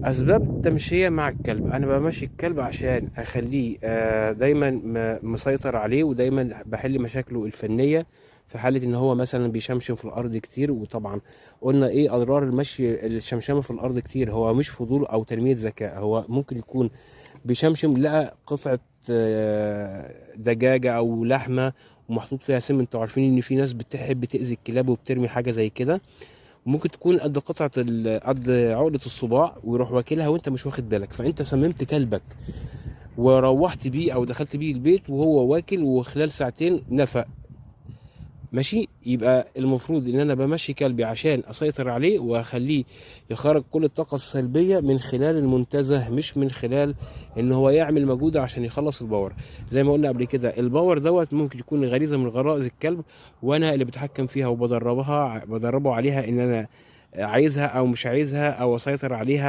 اسباب التمشيه مع الكلب: انا بمشي الكلب عشان اخليه دايما مسيطر عليه، ودايما بحل مشاكله الفنية في حاله ان هو مثلا بيشمشم في الارض كتير. وطبعا قلنا ايه اضرار المشي الشمشمه في الارض كتير. هو مش فضول او تنمية ذكاء، هو ممكن يكون بيشمشم لقى قطعه دجاجه او لحمه ومحطوط فيها سم. انتوا عارفين ان في ناس بتحب تاذي الكلاب وبترمي حاجة زي كده، ممكن تكون قد قطعة قد عقلة الصباع، ويروح واكلها وانت مش واخد بالك، فانت سممت كلبك وروحت بيه او دخلت بيه البيت وهو واكل، وخلال ساعتين نفق. ماشي، يبقى المفروض ان انا بمشي كلبي عشان اسيطر عليه واخليه يخرج كل الطاقة السلبية من خلال المنتزه، مش من خلال ان هو يعمل مجهود عشان يخلص ال power. زي ما قلنا قبل كده، ال power دوت ممكن يكون غريزة من غرائز الكلب، وانا اللي بتحكم فيها وبدربها، بدربه عليها ان انا عايزها او مش عايزها او اسيطر عليها.